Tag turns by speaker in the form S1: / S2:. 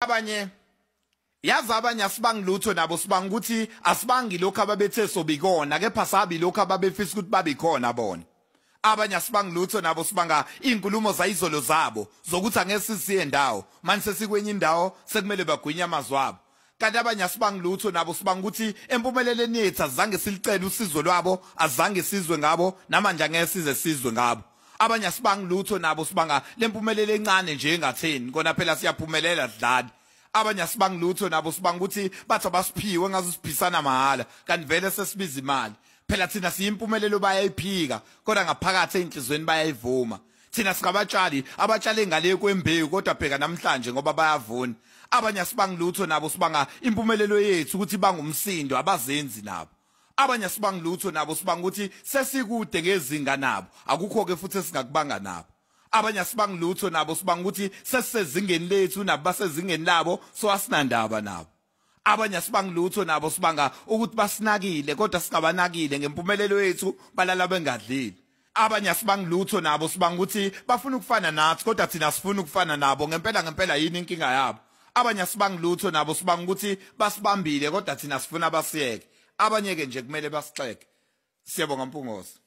S1: Abanye yazi, abanye asibangi lutho nabo, sibanga ukuthi asibangi lokho ababethe sobikona, kepha sabi lokho ababefisa ukuthi babikhona bona. Abanye asibangi lutho nabo, sibanga izinkulumo zayizolo zabo zokuthi angeke sisiye ndawo, manje sesikwenye indawo, sekumele bagwinye amazwi abo. Kanti abanye asibangi lutho nabo, sibanga ukuthi empumeleleni yethu azange silicele usizo lwabo, azange sizwe ngabo, namanje angeke size sizwe ngabo. Abanye asibangi lutho nabo, sibanga lempumelelo encane nje engatheni kona, phela siyaphumelela dlali. Abanye asibangi lutho nabo, sibanga ukuthi bathi abasiphiwe ngaze siphisana mahhala, kanti vele sesibiza imali. Phela thina siyimpumelelo bayayiphika, kodwa ngaphakathi einhlizweni bayayivuma. Thina singabatshali abatshale ngale kwembewu, kodwa bheka namhlanje ngoba bayavuna. Abanye asibangi lutho nabo, sibanga impumelelo yethu ukuthi bangumsindo abazenzi nabo. Abanye asibangi lutho nabo, sibanga ukuthi sesikude ngezinga nabo, akukho ke futhi esingakubanga nabo. Abanye asibangi lutho nabo, sibanga ukuthi sesisezingeni lethu nabo basezingeni labo, so asinandaba nabo. Abanye asibangi lutho nabo, sibanga ukuthi basinakile kodwa singabanakile, ngempumelelo yethu balala bengadlile. Abanye asibangi lutho nabo, sibanga ukuthi bafuna ukufana nathi, kodwa thina sifuna ukufana nabo. Ngempela ngempela yini inkinga yabo? Abanye asibangi lutho nabo, sibanga ukuthi basibambile, kodwa thina sifuna basiyeke. Abanye ke nje kumele basixeke. Siyabonga, Mpungose.